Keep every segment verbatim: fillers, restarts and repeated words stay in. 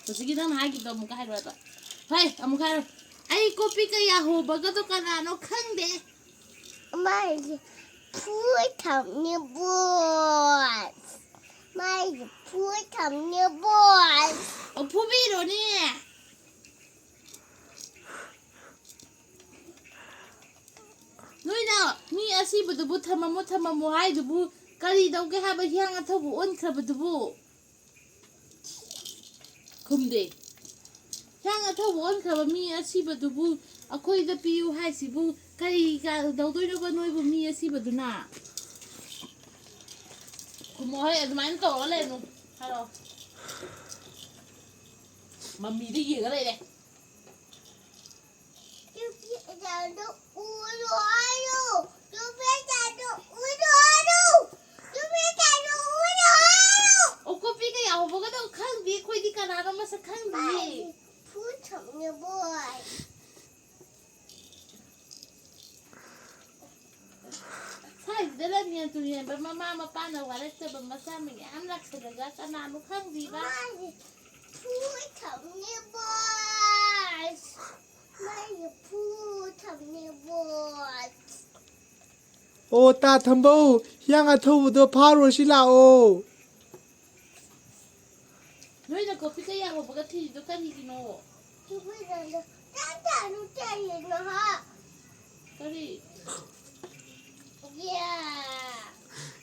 ꯍꯧꯖꯤꯛꯀꯤ ꯅꯪꯅ ꯍꯥꯏꯈꯤꯕꯗꯣ ꯑꯃꯨꯛꯀ ꯍꯥꯏꯔꯣ ꯍꯥꯏꯕ꯫ ꯍꯣꯏ, ꯑꯃꯨꯛ ꯍꯥꯏꯔꯣ꯫ ꯑꯩ ꯀꯣꯄꯤ ꯀꯌꯥ ꯍꯣꯕꯒꯗꯣ ꯀꯅꯥꯅꯣ ꯈꯪꯗꯦ꯫ ꯃꯥꯏꯁꯦ ꯐꯨ ꯊꯝꯅꯤ ꯕꯣꯁ꯫ ꯃꯥꯏꯁꯦ ꯐꯨ ꯊꯝꯅꯤ ꯕꯣꯁ꯫ ꯑꯣ, ꯐꯨꯕꯤꯔꯣꯅꯦ꯫ ꯅꯣꯏꯅ ꯃꯤ ꯑꯁꯤꯕꯗꯨꯕꯨ ꯊꯝꯃꯝꯃꯣ, ꯊꯝꯃꯝꯃꯣ ꯍꯥꯏꯗꯨꯕꯨ ꯀꯔꯤ ꯇꯧꯒꯦ ꯍꯥꯏꯕ? ꯍꯤꯌꯥꯡ ꯑꯊꯧꯕ ꯑꯣꯟꯈ꯭ꯔꯕꯗꯨꯕꯨ? ꯈꯨꯝꯗꯦ꯫ ꯍꯤꯌꯥꯡ ꯑꯊꯧꯕ ꯑꯣꯟꯈ꯭ꯔꯕ ꯃꯤ ꯑꯁꯤꯕꯗꯨꯕꯨ ꯑꯩꯈꯣꯏꯗ ꯄꯤꯌꯨ ꯍꯥꯏꯁꯤꯕꯨ ꯀꯔꯤ ꯀ-, ꯇꯧꯗꯣꯏꯅꯣꯕ ꯅꯣꯏꯕꯨ ꯃꯤ ꯑꯁꯤꯕꯗꯨꯅ? ꯈꯨꯝꯃꯣ ꯍꯦ, ꯑꯗꯨꯃꯥꯏꯅ ꯇꯧꯔꯒ ꯂꯩꯔꯅꯨ꯫ ꯍꯥꯏꯔꯛꯑꯣ꯫ ꯃꯃꯤꯗ ꯌꯦꯡꯉ ꯂꯩꯔꯦ꯫ ꯅꯨꯄꯤꯗꯣ ꯎꯔꯣ ꯍꯥꯏꯌꯣ꯫ ꯅꯨꯄꯤꯗꯣ ꯎꯔꯣ ꯍꯥꯏꯌꯣ꯫ ꯅꯨꯄꯤꯗꯣ ꯎꯔꯣ ꯍꯥꯏꯌꯣ꯫ ꯑꯣ, ꯀꯣꯄꯤ ꯀꯌꯥ ꯍꯧꯕꯒꯗꯣ ꯈꯪꯗꯦ ꯑꯩꯈꯣꯏꯗꯤ, ꯀꯅꯥꯅꯣ ꯃꯁꯛ ꯈꯪꯗꯤꯌꯦ꯫ ꯃꯥꯏ ꯐꯨ ꯊꯝꯅꯕ꯫ ꯁ꯭ꯋꯥꯏꯁꯤꯗ ꯂꯝꯍꯦꯟ ꯇꯨꯍꯦꯟꯕ ꯃꯃꯥ ꯃꯄꯥꯅ ꯋꯥꯔꯛꯇꯕ ꯃꯆꯥ ꯃꯌꯥꯝ ꯂꯥꯛꯁꯜꯂꯒ ꯀꯅꯥꯅꯣ ꯈꯪꯗ꯭ꯔꯤꯕ? ꯃꯥꯒꯤ ꯐꯨ ꯊꯝꯅꯤ ꯕꯣꯁ꯫ ꯃꯥꯒꯤ ꯐꯨ ꯊꯝꯅꯤ ꯕꯣꯁ꯫ ꯑꯣ, ꯇꯥ ꯊꯝꯕꯧ, ꯍꯤꯌꯥꯡ ꯑꯊꯧꯕꯗꯣ ꯐꯥꯔꯨꯔꯁꯤ ꯂꯥꯛꯑꯣ꯫ ꯅꯣꯏꯅ ꯀꯣꯐꯤ ꯀꯌꯥ ꯍꯧꯕꯒ ꯊꯤꯔꯤꯗꯣ ꯀꯔꯤꯒꯤꯅꯣ? ꯀꯔꯤ?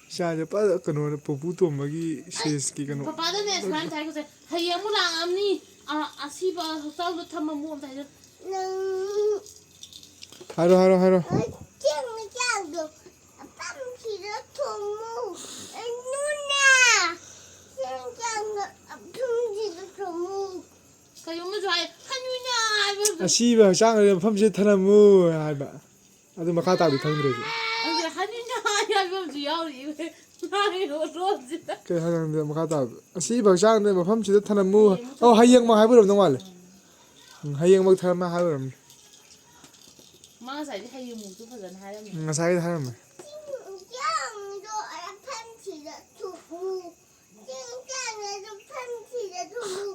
ꯏꯆꯥꯁꯦ ꯄꯨꯔꯥ ꯀꯩꯅꯣꯅꯦ, ꯄꯨꯄꯨ ꯇꯣꯝꯕꯒꯤ ꯁꯦꯟꯁꯀꯤ ꯀꯩꯅꯣ꯫ ꯄꯄꯥꯗꯅꯦ ꯁꯨꯃꯥꯏꯅ ꯍꯥꯏꯒꯁꯦ, "ꯍꯌꯦꯡ ꯑꯃꯨꯛ ꯂꯥꯛꯑꯝꯅꯤ, ꯑ, ꯑꯁꯤꯕ ꯍꯛꯆꯥꯡꯗꯣ ꯊꯝꯃꯝꯃꯣ" ꯑꯝꯇ ꯍꯥꯏꯖ-, ꯅꯪ ꯍꯥꯏꯔꯣ, ꯍꯥꯏꯔꯣ, ꯍꯥꯏꯔꯣ꯫ ꯆꯦꯡ ꯃꯆꯥꯗꯣ ꯃꯐꯝꯁꯤꯗ ꯊꯝꯃꯨ꯫ ꯅꯨꯅꯦ, ꯆꯦꯡ ꯆꯥꯡꯗꯣ ꯃꯐꯝꯁꯤꯗ ꯊꯝꯃꯨ꯫ ꯀꯩꯅꯣꯝꯃꯁꯨ ꯍꯥꯏ, "ꯍꯅꯨꯅ" ꯍꯥꯏꯕ ꯑꯝꯇ꯫ "ꯑꯁꯤꯕ ꯍꯛꯆꯥꯡ ꯑꯗꯨ ꯃꯐꯝꯁꯤꯗ ꯊꯅꯝꯃꯨ" ꯍꯥꯏꯕ꯫ ꯑꯗꯨ ꯃꯈꯥ ꯇꯥꯕꯗꯤ ꯈꯪꯗ꯭ꯔꯦ ꯑꯩꯁꯨ꯫ ꯑꯗꯨ "ꯍꯅꯨꯅ" ꯍꯥꯏꯕ ꯑꯃꯁꯨ ꯌꯥꯎꯔꯤꯌꯦ꯫ ꯃꯥꯒꯤ ꯔꯣꯜꯁꯤꯗ꯫ ꯀꯩ ꯍꯥꯏꯅꯣ ꯈꯪꯗꯦ ꯃꯈꯥ ꯇꯥꯕꯗꯣ꯫ "ꯑꯁꯤꯕ ꯍꯛꯆꯥꯡ ꯑꯗꯨ ꯃꯐꯝꯁꯤꯗ ꯊꯅꯝꯃꯨ"꯫ ꯍꯌꯦꯡꯃꯛ ꯑꯣ, ꯍꯌꯦꯡꯃꯛ ꯍꯥꯏꯕ ꯑꯣꯏꯔꯝꯗꯧ ꯃꯥꯜꯂꯦ꯫ ꯎꯝ, ꯍꯌꯦꯡꯃꯛ ꯊꯅꯝꯃꯦ ꯍꯥꯏꯕ ꯑꯣꯏꯔꯝꯅꯤ꯫ ꯃꯥ ꯉꯁꯥꯏꯗꯤ ꯍꯌꯦꯡꯃꯨꯛꯁꯨ ꯐꯖꯅ ꯍꯥꯏꯔꯝꯃꯦ꯫ ꯎꯝ, ꯉꯁꯥꯏꯗꯤ ꯍꯥꯏꯔꯝꯃꯦ꯫ ꯆꯤꯡ ꯆꯥꯡꯗꯣ ꯃꯐꯝꯁꯤꯗ ꯊꯝꯃꯨ꯫ ꯆꯤꯡ ꯆꯥꯡꯗꯣ ꯃꯐꯝꯁꯤꯗ ꯊꯝꯃꯨ꯫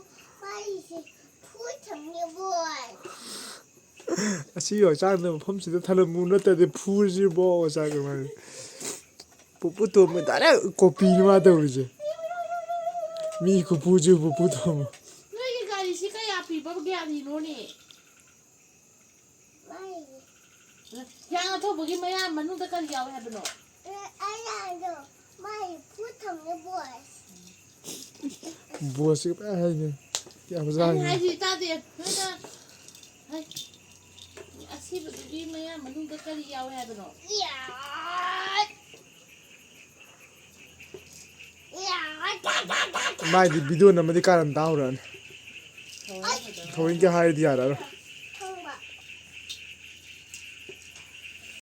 ꯑꯁꯤ ꯌꯣꯡꯆꯥꯛꯅ ꯃꯐꯝꯁꯤꯗ ꯊꯅꯝꯃꯨ, ꯅꯠꯇ꯭ꯔꯗꯤ ꯐꯨꯔꯁꯤꯕꯣ ꯆꯥꯛ ꯀꯃꯥꯏꯅ? ꯄꯨꯄꯨ ꯇꯣꯝꯕ ꯗꯥꯏꯔꯦꯛ ꯀꯣꯄꯤꯅꯤ ꯃꯥ ꯇꯧꯔꯤꯁꯦ꯫ ꯃꯤ ꯈꯨꯐꯨꯁꯤ ꯄꯨꯄꯨ ꯇꯣꯝꯕ꯫ ꯅꯣꯏꯒꯤ ꯒꯥꯔꯤꯁꯤ ꯀꯌꯥ ꯄꯤꯕ ꯒꯥꯔꯤꯅꯣꯅꯦ? ꯍꯤꯌꯥꯡ ꯑꯊꯧꯕꯒꯤ ꯃꯌꯥ ꯃꯅꯨꯡꯗ ꯀꯔꯤ ꯌꯥꯎꯋꯦ ꯍꯥꯏꯕꯅꯣ? ꯑꯩꯅ ꯍꯥꯏꯗꯣ, ꯃꯥꯏ ꯐꯨ ꯊꯝꯃꯦ ꯕꯣꯁ꯫ ꯕꯣꯁꯁꯤ ꯀꯃꯥꯏ ꯍꯥꯏꯅꯤ? ꯌꯥꯝ ꯑꯩꯅ ꯆꯥꯡꯉꯤ꯫ ꯍꯥꯏꯁꯤ ꯇꯥꯗꯦ꯫ ꯅꯣꯏꯅ ꯍꯥꯏ-, ꯑꯁꯤꯕꯗꯨꯒꯤ ꯃꯌꯥ ꯃꯅꯨꯡꯗ ꯀꯔꯤ ꯌꯥꯎꯋꯦ ꯍꯥꯏꯕꯅꯣ? ꯃꯥꯏꯗꯤ ꯚꯤꯗꯤꯑꯣ ꯅꯝꯃꯗꯤ ꯀꯥꯔꯟ ꯇꯥꯍꯧꯔꯛꯑꯅꯤ꯫ ꯊꯑꯣꯏꯀꯤ ꯍꯥꯏꯔꯗꯤ ꯌꯥꯔꯔꯣꯏ꯫